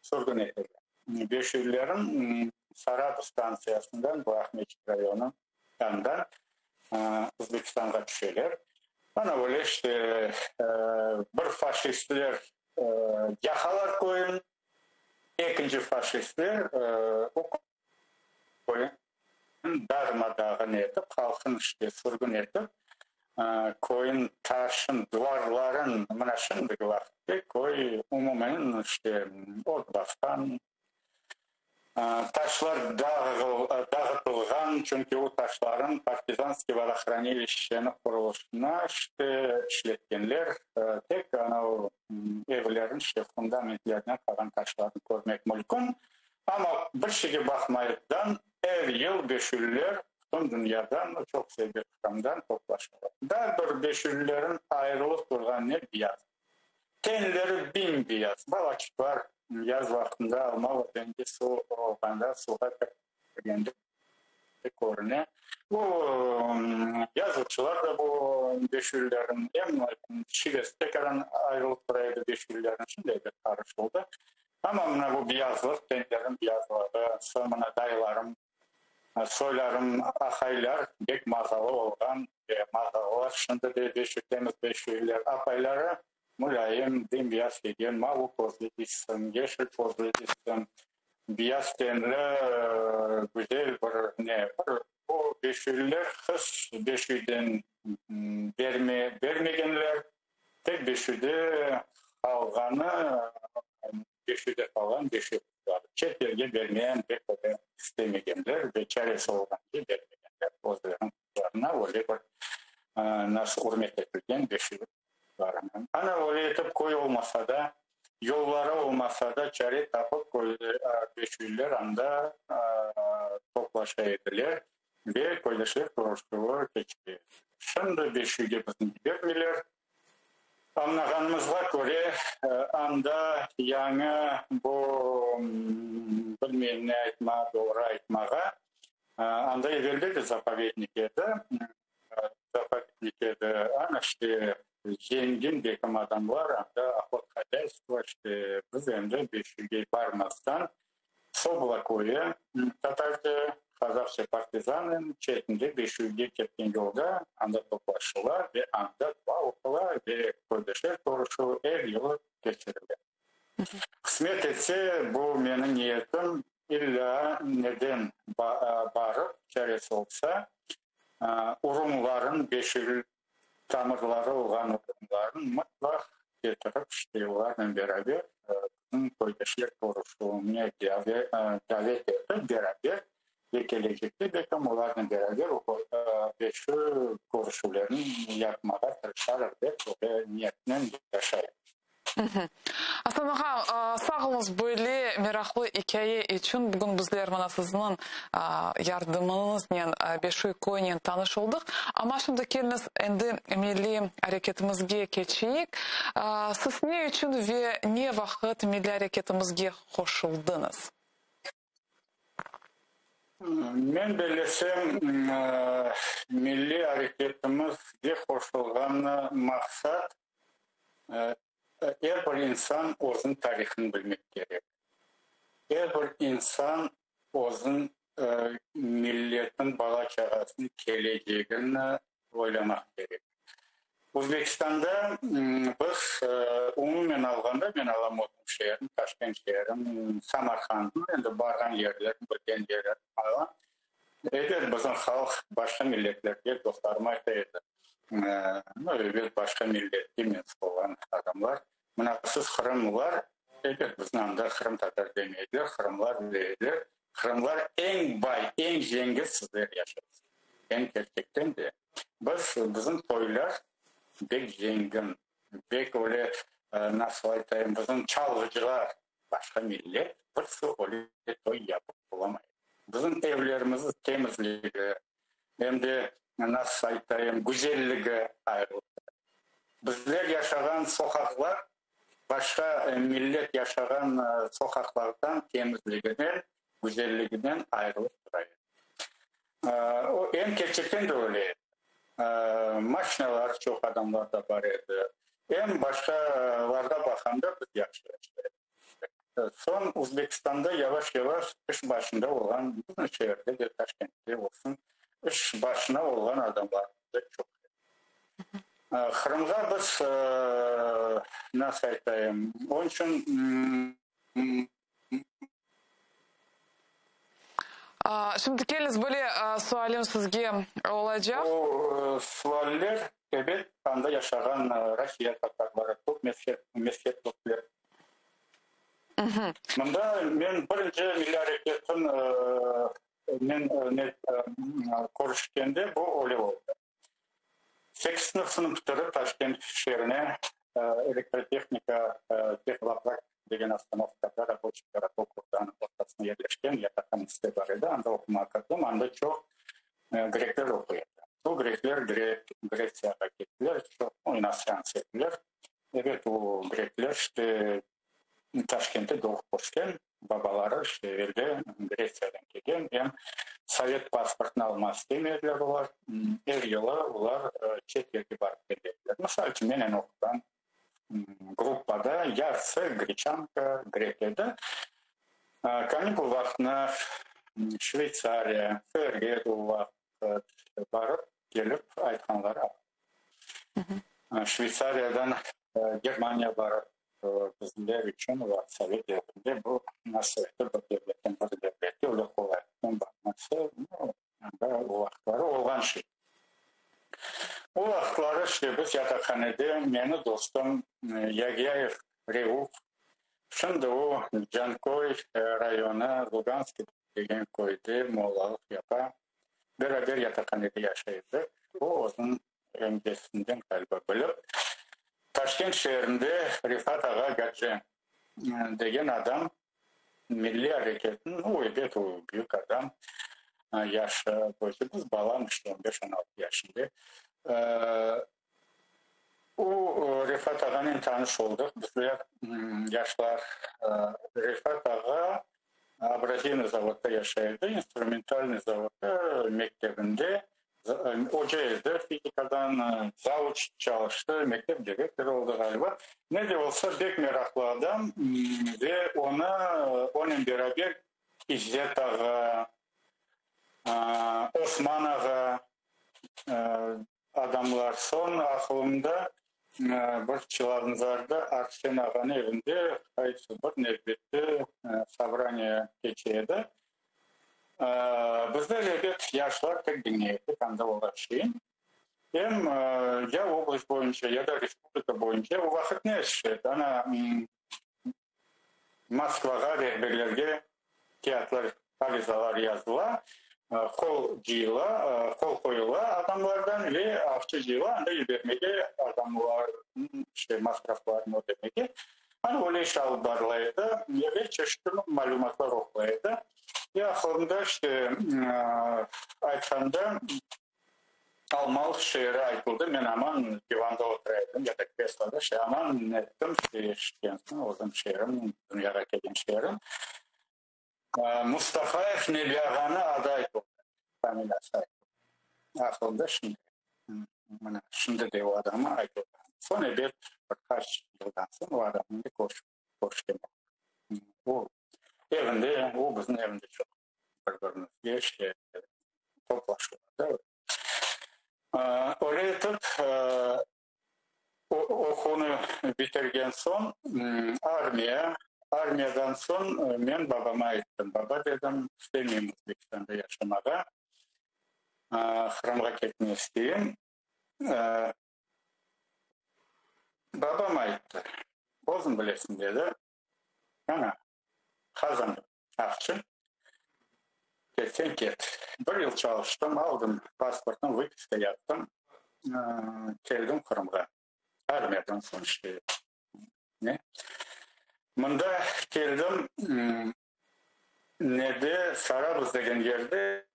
sürgün eteler. Beşüylilerniñ Saratov stantsiyasından, bu Aqmeçit rayonı, andan Özbekistanğa tüşeler. Ana öyle işte bir faşistler yaqalar köyün, ekinci faşistler o köyün darma-dağın etip, halqın işte sürgün etip, köyün taşın, duvarların, mına şimdiki vaqıtte köy umumen işte ot basqan, Taşlar dağıtılğan, çünki o taşların Partizanskiy vodohranilişçeniñ qurulışına işte işletkenler. Tek anavı evlerniñ işte fundamentlerine qalğan taşlarnı körmek mülkün. Amma bir şeyge baqmayıptan er yıl beşüller bütün dünyadan, çoq sayıda Qırımdan toplaşalar. Daa bir beşülleriñ ayırılıp turğan ne biyaz. Tenleri bim-beyaz. Balaçıqlar yaz vaqtında Alma özenge suv olğanda suvğa kirgende körüne. Bu yazıcılar da bu beşüylerniñ em şivesi tekaran ayırılıp tura edi beşüylerniñ, şimdi ebet qarışıldı. Amma mına bu beyazlıq, tenleriniñ beyazlığı, soñ mına dayılarım Soylarım, aqaylar bek mazalı olğan ve mazalılar, şimdi de beşiktemiz beşüyler. Apayları mulâyim, bem-beyaz kiygen, mavı közlü deysiñ, yeşil közlü deysiñ, beyaz tenli, güzel bir ne, bir bu beşüyler qız beşüyden berme, bermegenler, tek beşüyde qalğanı, Beşüyde qalğan beşüy qızları. Çet yerge bermeyen pek öyle istemegenler ve çaresi olğance bermegenler özleriniñ qızlarına öyle bir nasıl ürmet etilgen beşüy qızlarına. Ana öyle etip köy olmasa da, yolları olmasa da çare tapıp beşüyler anda toplaşa ediler ve köydeşler körüşüvi keçire ediler. Şimdi beşüyge bizni yibermeyler. Añlağanımızğa köre, anda yañı bu, bilmeyim ne aytma, doğru aytmağa, anda evelde de zapovednik edi, zapovednik edi, ana işte zengin bekim adamlar anda ohothozyaystvo, işte biz endi Beşüyge barmazdan Sobla köyü, tatarca, qazaqça Partizanın çetinde Beşüyge ketken yolda anda toplaşıla ve anda dua oqula ve köydeşler körüşüvi er yılı keçirile. Qısmet etse, bu menim niyetim, illâ neden barıp, çaresi olsa, urumların, Beşüy tamırları olğan urumların mıtlaq ketirip, işte olarnen beraber bizim köydeşler körüşüvine davet etip, beraber ve kelecekte belkim olarnen beraber ve şu körüşüvlerni yapmağa tırışarıq dep böyle niyetnen yaşayım. Asan ağa, sağ oluñız böyle meraqlı ikâye içün. Bugün bizler mına sizniñ yardımıñıznen Beşuy köyünen tanış oldıq. Amma şimdi keliñiz endi milliy areketimizge keçeyik. Siz ne içün ve ne vaqıt milliy areketimizge qoşuldıñız? Men bellesem, milliy areketimizge qoşulğan maqsat, er bir insan özüniñ tarihını bilmek kerek. Er bir insan özüniñ milletiniñ, bala-çağasınıñ kelecegini oylamaq kerek. Özbekistanda biz umumen alğanda, men alam özüm şeerim, Taşkent şeerim, Samarqandnı, endi barğan yerlerim, bilgen yerlerim alam. Ebet, bizim halq başqa milletlerge, dostlarım ayta edi, ebet, başqa milletke mensüp olğan adamlar, mına siz qırımlılar, ebet, bizni anda qırımtatar demeydiler, qırımlar deyler, qırımlar eñ bay, eñ zengin sizler yaşaysız. Em kerçekten de, biz, bizim toylar bek zengin, bek öyle, nasıl aytayım, bizim çalğıcılar, başqa millet birisi öyle toy yapıp olamay. Bizim evlerimiz temizligi, em de, nasıl aytayım, güzelligi ayrı. Bizler yaşağan soqaqlar. Başqa millet yaşağan soqaqlardan temizliginen, güzelliginen ayırılıp tura edi. O, em kerçekten de öyle edi. Maşinalar çoq adamlarda bar edi. Em başqalarğa baqanda biz yahşı yaşay edik. Soñ Özbekistanda yavaş-yavaş iş başında olğan, bizim şeerde de, Taşkentte olsun, iş başına olğan adamlar da çoq edi. Qırımğa biz, nasıl aytayım, onıñ içün. Şimdi keliñiz, böyle sualim sizge olacaq. O sualler, ebet, anda yaşağan Rusiye tatarları, türk mezheplikler. Mında men birinci milliy areketniñ men körüşkende bu öyle oldı. Sekiz sınıfını bitirip Taşkent şeerine elektrotehnika Tehloprakt degen ostanovkada raboçiy gorodok ordanıñ ortasına yerleşken yataqhanesi bar edi. Anda oqumağa kirdim. Anda çoq grekler oquy edi. Bu grekler Gretsiyağa kettiler, çoq inostrantsı ediler. Ebet, o grekler işte Taşkentte doğıp ösken, babaları işte evelde Gretsiyadan kelgen, em sovet pasportını almaq istemediler olar, er yılı olar çet yerge barıp kele ediler. Misal içün, menen oquğan gruppada yarısı greçanka, grek edi. Kanikul vaqtına Şveytsariya, FRG o vaqıt barıp kelip aytqanları Şveytsariyadan Germaniya barıp bizler içün o sovet devrinde bu nasıl aytır bir devletten bir devletke öyle qolaylıqnen barması anda o vaqıtları olğan şey. O vaqıtları işte biz yataqhanede meni dostum Yagyayev Reuf, şimdi o Canköy rayonı Luganskiy degen köyde mollalıq yapa, beraber yataqhanede yaşay edik. O özüniñ emcesinden ğaliba bilip, Taşkent şeerinde Refat ağa Gadje degen adam milliy areketniñ, o, ebet, o, büyük adam, yaşı boyunca biz balam, işte, on beş, on altı yaşında, o, Refat ağanen tanış oldıq, bizler, yaşlar. Refat ağa abrazivnıy zavodda yaşay edi, instrumentalnıy zavodda, mektebinde Oca edi, fizikadan zavuç çalıştı, mektep direktorı oldı ğaliba. Ne de olsa, bek meraqlı adam ve onı, onen beraber İzzet ağa, Osman ağa adamlar. Soñ aqılımda bir Çilavnzarda Arsen ağanıñ evinde qaysı bir nevbette sobraniye keçe edi. Bizler, ebet, yaşlar tek diñley edik anda olğan şeyin. Em ya oblast boyunca, ya da respublika boyunca o vaqıt ne edi, ana, Moskvağa rehberlerge kâğıtlar, arizalar yazıla, qol cıyıla, qol qoyula adamlardan ve aqça cıyıla, anda yibermege, adamlarnıñ işte masraflarını ödemege. Ana öyle iş alıp barıla edi ve çeşit türlü malümatlar oqula edi. Ve aqılımda işte aytqanda Almalıq şeeri aytıldı, men aman divanda otura edim ya da kresloda, şey aman ettim, eşitken soñ, özüm şeerim, dünyağa kelgen şeerim. Mustafayev Nebi ağanı adı aytıldı, familiyası aytıldı. Aqılımda şimdi, mına şimdi de o adamı aytıldı. Soñ ebet, bir qaç yıldan soñ o adamnen de körüşken oldım. O evinde, o bizim evinde çoq bir-birimizge işte toplaşuvlarda. Öyle etip, oquvnı bitirgen soñ armiya, armiyadan soñ men babama ayttım, baba, dedim, istemeyim Özbekistanda yaşamağa, Qırımğa ketmege isteyim. Babam ayttı, özüñ bilesiñ, dedi, ana, qazan aqça, ketseñ ket. Bir yıl çalıştım, aldım pasportnı, vıpiska yaptım, keldim Qırımğa. Armiyadan soñ işte ne. Mında keldim, nede, Sarabuz degen yerde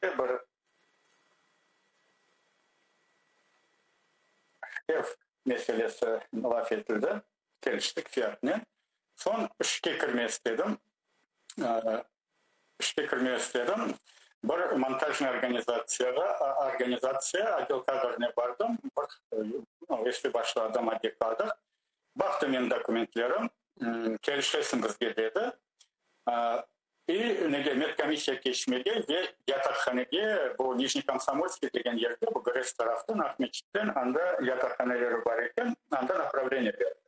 bir ev. meselesi laf etildi, keliştik fiyatnen. Soñ işke kirmek istedim. İşke kirmek istedim. Bir montajnıy organizatsiyağa, organizatsiya, otdel kadrına bardım. Bir esli başlı adam otdel kadr. Baqtı menim dokumentlerim, kelişesiñ bizge dedi. İ nege, medkomissiya keçmege ve yataqhanege, bu Nijnekomsomolskiy degen yerde, bu GRES taraftan, Aqmeçitten, anda yataqhaneleri bar eken, anda napravleniye berdi.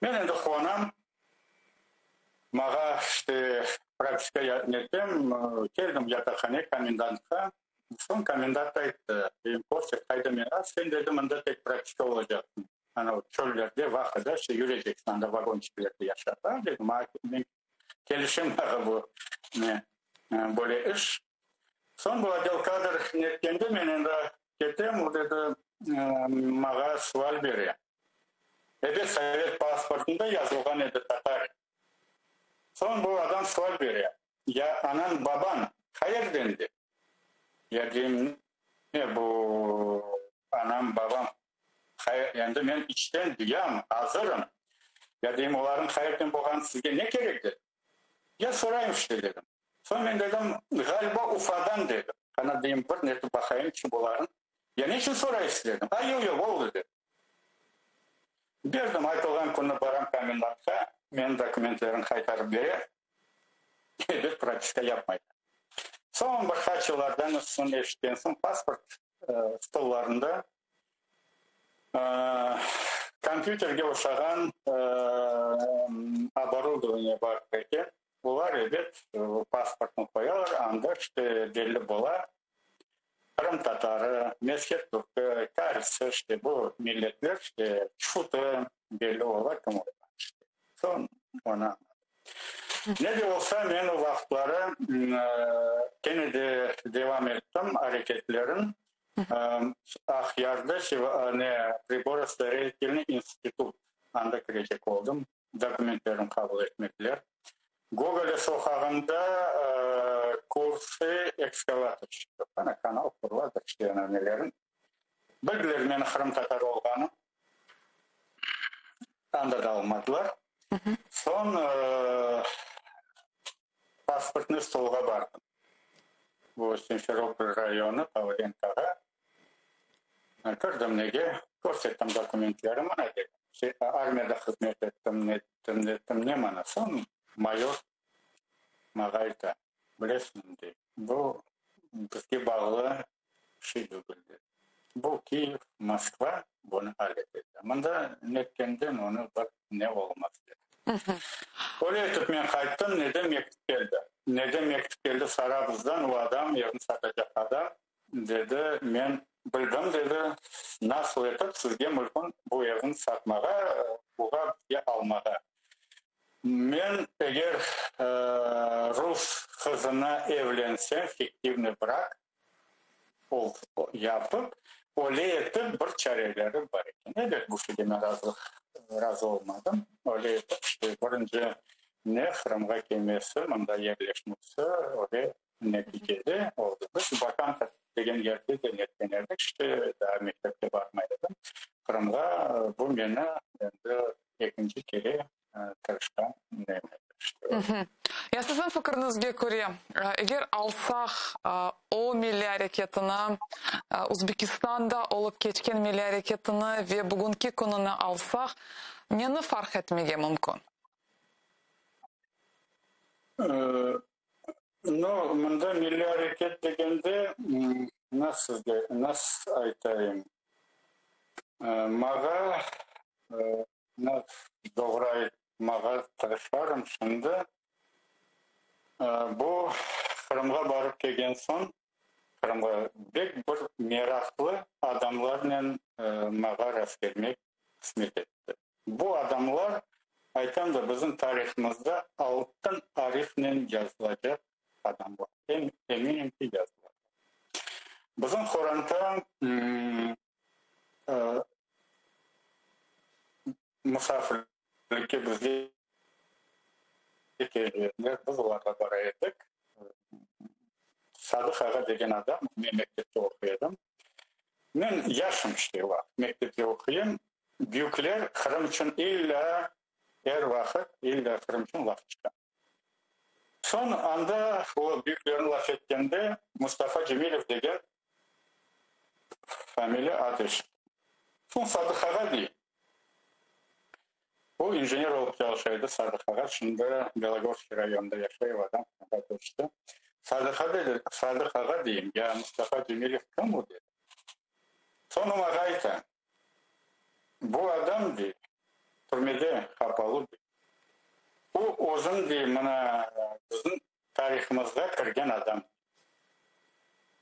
Men endi quvanam, mağa işte propiska netem, keldim yataqhane komendantqa, soñ komendant ayttı, deyim, Kostya, qayda men, a sen, dedi, mında tek propiska olacaqsıñ, ana o çöllerde, vahtada işte yüreceksiñ, anda vagonçiklerde yaşap, a dedim, a men Kelişem ağa bu ne böyle iş. Soñ bu otdel kadr netkende men endi ketem, o dedi mağa sual bere. Ebet sovet pasportında yazılğan edi tatar. Soñ bu adam sual bere, ya anañ babañ qayerden dep. Ya deyim ne bu anam babam Endi men içten duyam, azırım. Ya deyim, olarnıñ qayerden bolğanı sizge ne kerek, dedim. Ya sorayım işte, dedim. Soñ men dedim, ğaliba Ufadan, dedim. Qana, deyim, bir netip baqayımçı bularnıñ. Ya ne içün soraysız, dedim. A, yoq, yoq, oldı, dedi. Berdim, aytılğan künü baram komendantqa, menim dokumentlerimni qaytarıp bere, ebet, propiska yapmaylar. Soñ bir qaç yıllardan soñ eşitken soñ, pasport stollarında kompyuterge oşağan oborudovaniye bar eken. Olar, ebet, pasportnı qoyalar, anda işte belli bola, qırımtatarı, meshet türkü, karisi, işte bu milletler, işte çufutı belli ola, kim olğanı. Soñ onı añladım. Ne de olsa, men o vaqıtları kene de devam ettim areketlerim. Aqyarda ne, Priborostroitelnıy institut, anda kirecek oldım, dokumentlerim qabul etmediler. Gogolâ soqağında kursı ekskavatorşçikov, ana kanal quruladır, işte ana nelerin. Bildiler meni qırımtatar olğanım. Anda da almadılar. Soñ pasportnıy stolğa bardım. Bu Simferopol rayonı, Pavlenkağa. Kirdim nege, körsettim dokumentlerim, mına dedim, armiyada hızmet ettim, nettim, nettim, ne mana. Soñ mayor mağa ayta, bilesiñmi, dey, bu bizge bağlı şey degil, dedi. Bu Kiyev, Moskva bunı al etedi. Mında netkenden onı bir ne olmaz, dedi. Öyle etip men qayttım, neden mektüp keldi? Neden mektüp keldi Sarabuzdan, o adam, evni satacaq adam, dedi, men bildim, dedi, nasıl etip sizge mülkün bu evni satmağa, buğa bizge almağa. Men eger rus qızına evlensem, fiktivnıy brak, yapıp, öyle etip bir çareleri bar eken. Ebet, bu şeyge men razılıq, razı olmadım. Öyle etip, işte, birinci ne Qırımğa kelmesi, mında yerleşmesi, öyle neticede oldı. Biz Bakanka degen yerde de netken edik, işte, daa mektepke barmay edim. Qırımğa bu meni endi ekinci kere tırışqan nem edi. Ya siziñ fikiriñizge köre, eger alsaq o milliy areketini, Uzbekistanda olıp keçken milliy areketini ve bugünki kününi alsaq, neni farq etmege mümkün? No, mında milliy areket degende, nasıl sizge, nasıl aytayım, mağa Doğru aytmağa tırışarım şimdi. Bu Qırımğa barıp kelgen soñ, Qırımğa bek bir meraqlı adamlarnen mağa rastkelmek qısmet etti. Bu adamlar, aytam da, bizim tarihımızda altın arifnen yazılacaq adamlar. Eminim ki, yazılacaq. Bizim qoranta Musafirlikke bizge kelgenler, biz olarğa bara edik. Sadıq ağa degen adam, men mektepte oquy edim. Men yaşım işte o vaqıt, mektepte oquyım. Büyükler Qırım içün illâ er vaqıt, illâ Qırım içün laf çıqa. Soñ anda o büyüklerni laf etkende Mustafa Cemilev degen familiya ad eşittim. Soñ Sadıq ağa dey. O injener olıp çalışa edi, Sadıq ağa, şimdi Belogorskiy rayonında yaşay, o adam anda köçti. Sadıq ağa dedi, Sadıq ağa deyim, ya Mustafa Cemilev kim o, dedi. Soñ o mağa ayta, bu adam, dey, türmede qapalı, dey. O özüñ, dey, mına bizim tarihımızğa kirgen adam.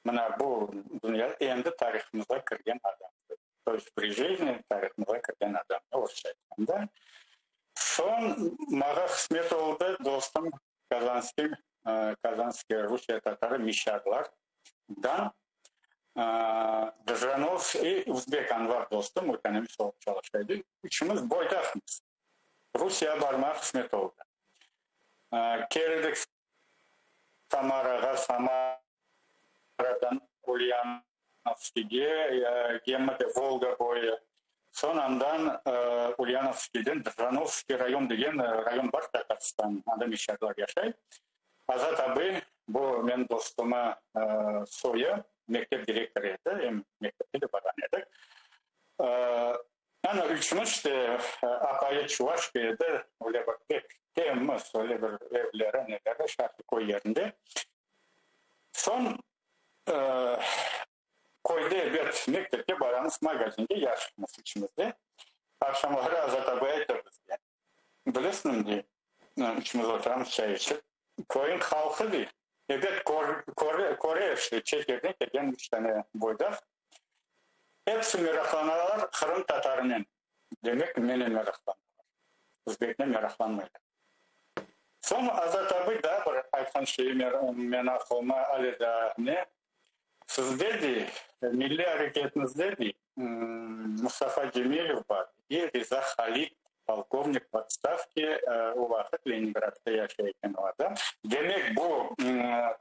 Mına bu dünya endi tarihımızğa kirgen adam. To est pri jizni tarihımızğa kirgen adam, orusça aytqanda. Soñ mağa qısmet oldı, dostum Kazanskiy, Kazanskiy Rusiye tatarı Mişarlardan Drjanovskiy, uzbek Anvar dostum, ekonomist olıp çalışa edi, üçümiz boydaqmız. Rusiyağa barmağa qısmet oldı. Keldik Samarağa, Samaradan Ulyanovskiyge, gemi de Volga boyu. Soñ andan Ulyanovskiyden Drjanovskiy rayon degen rayon bar Tatarstannıñ, anda mişarlar yaşay. Azat abi, bu menim dostuma soyu, mektep direktorı edi, em mektepke de barğan edik. Ana, üçümiz işte, apayı çuvaşka edi, öyle bir pek temiz, öyle bir evleri, neleri, Şarqı köy yerinde. Soñ köyde ebet mektepke baramız, magazinge, yaşmız üçümiz de. Aqşamları Azat abay ayta bizge, bilesiñmi, dey, üçümiz oturamız çay içip, köyün halqı, dey, ebet köre, işte, çet yerden kelgen üç tane boydaq, Episi meraqlanalar qırım tatarınen, demek menen meraqlanalar, özbeknen meraqlanmaylar. Soñ Azat abi daa bir aytqan şeyi men aqılıma ale daa ne, sizde dey, milliy areketinizde dey, Mustafa Cemilev bar i Riza Halid, polkovnik v otstavke, o vaqıt Leningradda yaşay eken o adam. Demek bu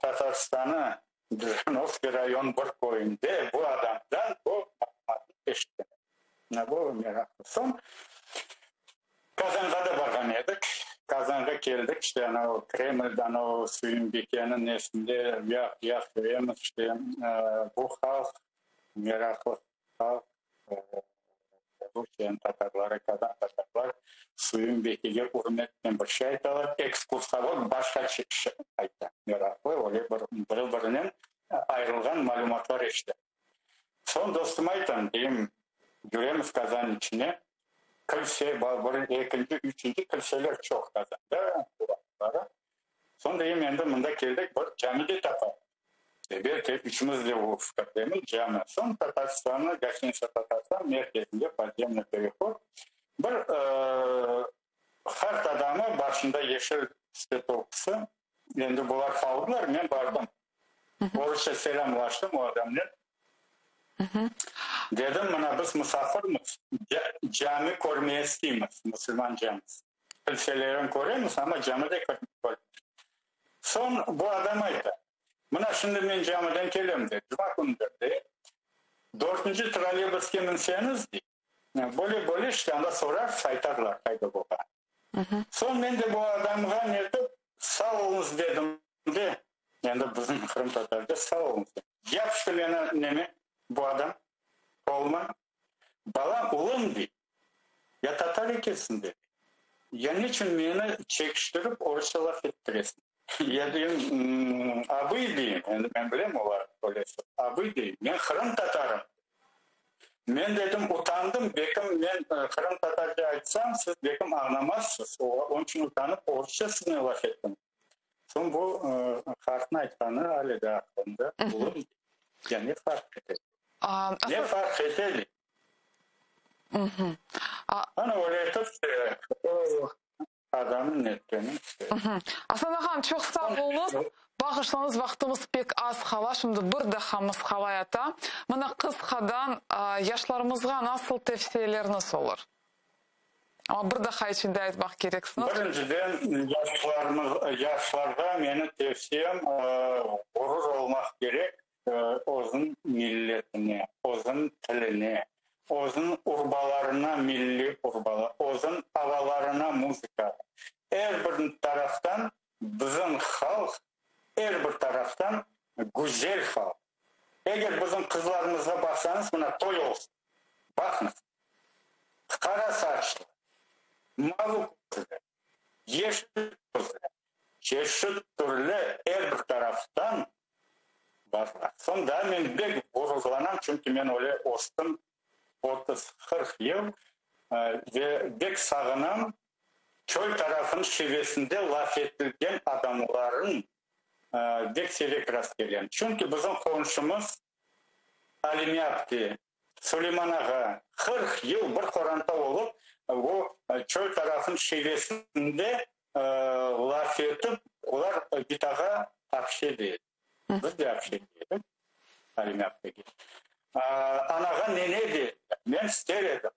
Tatarstanı Drjanovskiy rayon bir köyünde bu adamdan bu malümatnı eşittim. Mına bu meraqlı. Soñ Kazanğa da barğan edik. Kazanğa keldik, işte ana o Kremlde, ana o Süyümbikeniñ nesinde yaq-yaq yüremiz, işte bu halq meraqlı halq, Rusiyeniñ tatarları, kazan tatarlar Süyümbikege ürmetnen bir şey aytalar, ekskursovod başqa şey ayta. Meraqlı, öyle bir biri-birinen ayırılğan malümatlar eşitem. Soñ dostuma aytam, deyim, yüremiz Kazan içine, kilse bar, bir, ekinci, üçünci kilseler çoq Kazanda, bu vaqıtları. Soñ deyim, endi mında keldik, bir cami de tapayıq. Ebet, üçümiz de o fikirdemiz, cami. Soñ Tatarstannı, gostinitsa Tatarstan merkezinde podzemnıy perehod, bir qart adamı, başında yeşil spetolkası, endi bular qaldılar, men bardım. Orusça selâmlaştım o adamnen. Dedim, mına biz musafirmiz, cami körmeye isteymiz, musulman camisi. Kilselerini köremiz, amma cami de körmeymiz. Soñ bu adam ayta, mına şimdi men camiden kelem, dey, cuma künüdir, dey, dörtünci trolleybusке minseñiz, dey, böyle, böyle işte anda sorarsız, aytarlar qayda bolğanını. Soñ men de bu adamğa netip, sağ oluñız dedim de, endi bizim qırımtatarca sağ oluñız dedim. Yapıştı meni neme bu adam qoluma, balam, ulım dey, ya tatar ekensiñ dedi, ya neçün meni çekiştirip orusça laf ettiresiñ? Ya deyim, abıy deyim, endi men bilem olar öyle, abıy deyim, men qırımtatarım. Men dedim, utandım, bekim men qırımtatarca aytsam, siz bekim añlamazsız, onıñ içün utanıp orusça siznen laf ettim. Soñ bu qartnıñ aytqanı ale de aqlımda, ulım, ya ne farq ete? Ne farq ete dey. Ana öyle etip, o adamnıñ netkeni işte. Asan ağam, çoq sağ oluñız. Bağışlañız, vaqtımız pek az qala, şimdi bir daqqamız qalayata. Mına qısqadan yaşlarımızğa nasıl tevsiyeleriniz olur? Amma bir daqqa içinde aytmaq kereksiñiz. Birinciden, yaşlarımız, yaşlarğa meni tevsiyem, ğurur olmaq kerek özüniñ milletine, özüniñ tiline, özüniñ urbalarına. Qızlarına milliy urbalar, özüniñ avalarına muzıka. Er bir taraftan bizim halq, er bir taraftan güzel halq. Eger bizim qızlarımızğa baqsañız, mına toy olsun, baqıñız, qara saçlı, mavı közlü, yeşil közlü, çeşit türlü er bir taraftan barlar. Soñ daa men bek ğururlanam, çünki men öyle östim, 30, 40 yıl, ve bek sağınam çöl tarafınıñ şivesinde laf etilgen adamların bek siyrek rastkelem. Çünki bizim qonşumız Alime apte, Suleyman ağa 40 yıl bir qoranta olıp, o çöl tarafınıñ şivesinde laf etip, olar bitağa apşe dey edi. Biz de apşe dey edik Alime aptege. Anağa nene dey ediler. Men ister edim,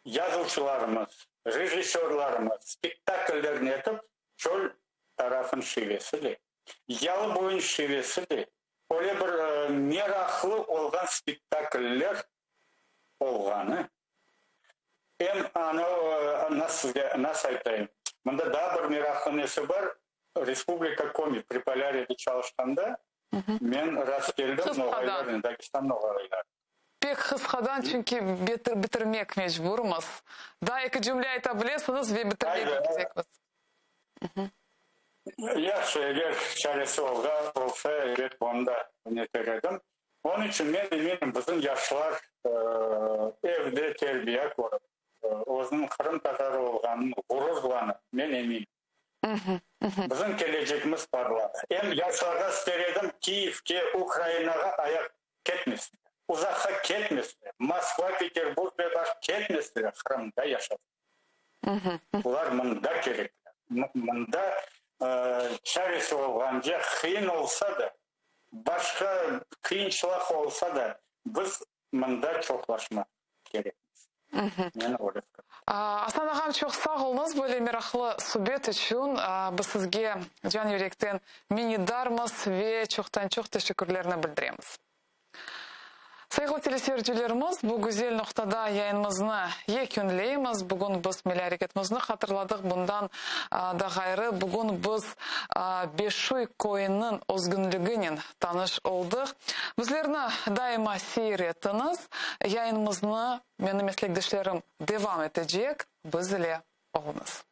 yazuvçılarımız, rejissörlarımız spektakllerni etip, çöl tarafınıñ şivesi de, yalı boyunıñ şivesi de, öyle bir meraqlı olğan spektakller olğanı. Em anı, nasıl sizge, nasıl aytayım, mında daa bir meraqlı nesi bar, Respublika Komi Pripolâryede çalışqanda men rastkeldim noğaylarnen, Dagestan noğayları. Pek qısqadan, çünki bitirmek mecburmız. Daa eki cümle ayta bilesiñiz ve bitirmek kerekmiz. Yahşı, eger çaresi olsa, ebet, onı da neter edim. Onıñ içün men eminim, bizim yaşlar evde terbiye körip, özüniñ qırımtatarı olğanını ğururlanıp, men eminim, Bizim kelecegimiz parlaq. Em yaşlarğa ister edim, Kiyevge, Ukrainağa ayaq ketmesinler, uzaqqa ketmesinler, Moskva, Peterburg ve başq ketmesinler, Qırımda yaşasınlar. Olar mında kerekler. Mında çaresi olğance, qıyın olsa da, başqa qıyınçılaq olsa da, biz mında çoqlaşmaq kerekmiz. Men öyle fikirde. Asan ağam, çoq sağ oluñız böyle meraqlı subet içün. Biz sizge can yürekten minnetdarmız ve çoqtan-çoq teşekkürlerni bildiremiz. Sayğılı teleseyircilerimiz, bu güzel noqtada yayınımıznı yekünleymiz. Bugün biz milliy areketimizni hatırladıq. Bundan da ğayrı, bugün biz Beşuy köyüniñ özgünliginen tanış oldıq. Bizlerni daima seyir etiñiz. Yayınımıznı menim meslekdeşlerim devam etecek. Biz ile oluñız.